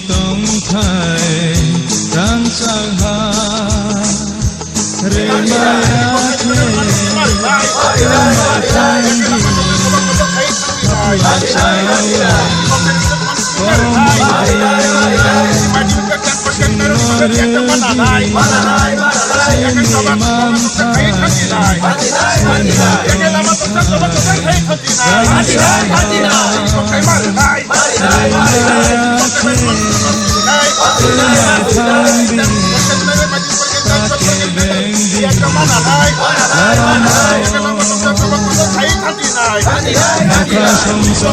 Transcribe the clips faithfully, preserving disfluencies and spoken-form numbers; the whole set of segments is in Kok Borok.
Tongthai rangchak ha, rwmaya khe kwma thangdi, khapla chaya komor rwdi, chini mamthai,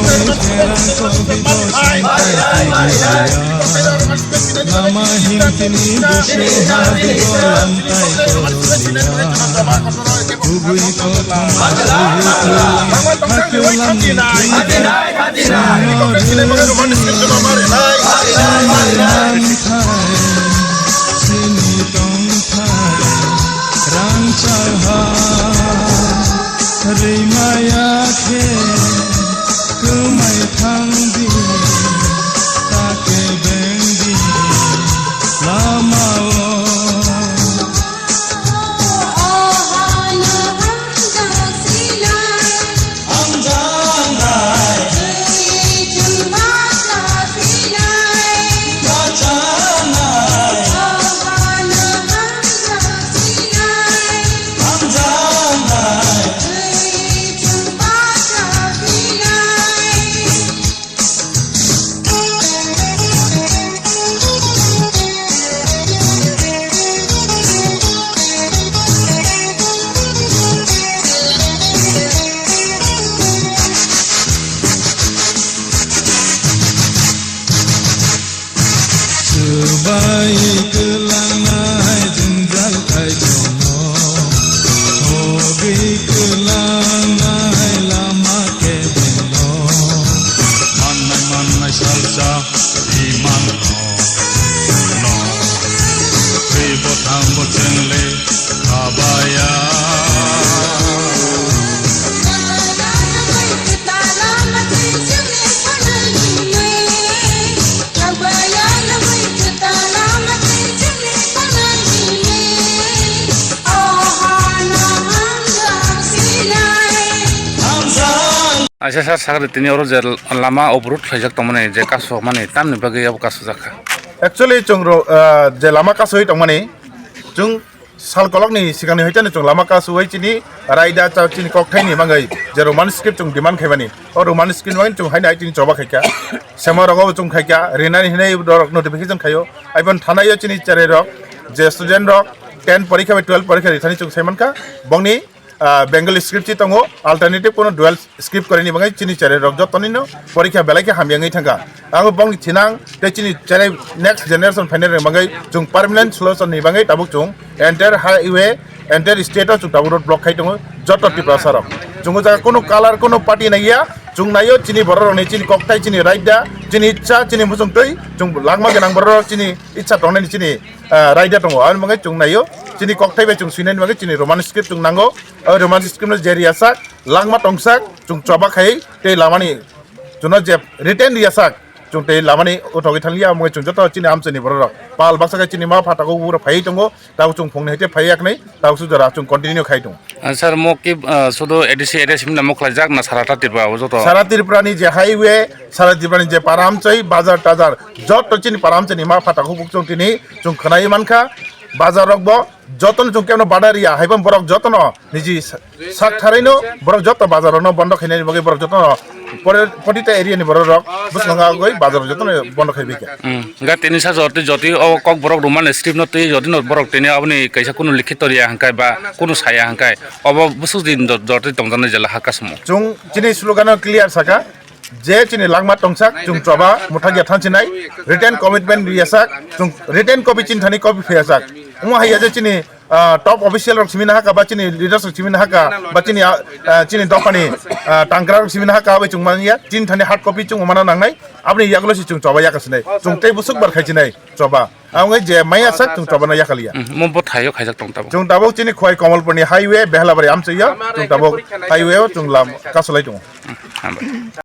chini tongthai rangchak ha. Lama himtini busu hadi kolam tai koroya. Kubui kothoma sui kulang, hakulam ni twi. Chini tongthai rangchak ha, rwmaya khe kwmai thangdi, ta kebengdi lama-o. Swbai kwlangnai jwngjal kaitorno, hogwi kwlangnai lama kebenno, mannai mannai salsa imanno, no, twi bwthango chwngle khabaya. Aisa sir, sakri tini oro je lama obrut khlaijak tongmani, je kasokmani, tamni bagwi abo kasojak kha? Actually, chwng ro-, ah, je lama kasoi tongmani, chwng sal kolokni sikangni hoiteno chwng lama kasui chini raida cha chini kokthaini bagwi je Roman script chwng demand khaimani. O Roman script bagwi chwng haino hai chini choba khaikha. Sema rogo chwng khaikha. Rinani hinai borok notification khaio. Aibon thanaio chini cherai rok je student rok ten porikha bai twelve porikha rithani chwng saimankha. Bongni, ah, Bengali script si tongo. Alternative kono dual script korini bagwi chini cherai rok jotonino porikha belai khe hamya wngwi thangkha. Ang bongni thinang tei chini cherai next generation phainai rok bagwi chwng permanent solution ni bagwi tabuk chwng entire highway, entire state o chwng tabuk road block khai tongo joto Tiprasa rok. Chwng o jaga kunu color, kunu party naiya, chwng naio chini borok rokni chini kokthai, chini raida, chini itsa, chini muchungtwi, chwng langma gwnang borok rok chini itsa tongnani chini, ah, raida tongo. Aboni bagwi chwng naio chini kokthai bai chwng swinani bagwi chini Roman script chwng nango. O Roman script no je riyasak, langma tongsak, chwng choba khai tei lamani chwngno je written riyasak, chwng tei lamani uthogwi thangya, omo chwng joto chini amchaini borok rok pal baksa khe chini ma pha tago uro phai tongo, tabuk chwng phungni hai tei phai yaknai, tabuk su jora chwng continue khai tongo. Ah, sir, mo ki, ah, sudo A D C area simi namo khlaijak na sara ta Tripura o joto? Sara Tripura ni je highway, sara Tripura ni je para amchai, bazar tazar, joto chini para amchaini ma pha tago buk chwng tini chwng khwnai mankha, bazar rok bo jotono chwng kebo bada riya, hai phano borok jotono niji sa-, sak tharaino borok joto bazar rokno bondo khainani bagwi borok jotono pore-, potita area ni borok rok bwskango agoi bazar rok jotono bondo khai bikha. Hmm. Ga tini sa joti, joti o kok borok Roman script no twi joti no borok tini aboni kaisa kunu likhito riya hwnkhai ba kunu saya hwnkhai obo bwswk din jot-, joti tongjaknai jela ha kasmo. Chwng chini slogan no clear saka. Je chini langma tongsak, chwng choba mwthangya thansinai, written commitment riyasak, chwng written copy chini thani copy phiyasak. Omo haiya je chini, ah, top official rok simi nahaka, ba chini leaders rok simi nahaka, ba chini, ah, ah, chini dophani, ah, tangkra rok simi nahaka, bai chwng manya, chini thani hard copy chwng mana nangnai, aboni yagulo se chwng choba yakasinai, chwng tei bwswk bar khaisinai choba. Ang wngwi je maya sak chwng chobana yakaliya. Hmm, mo bo thaio khaijak tong tabuk. Chwng tabuk chini Khowai Kamalpur ni highway Behlabari amchaiyo, chwng tabuk highway o chwng lam kasolai tongo. Hmm, hambai.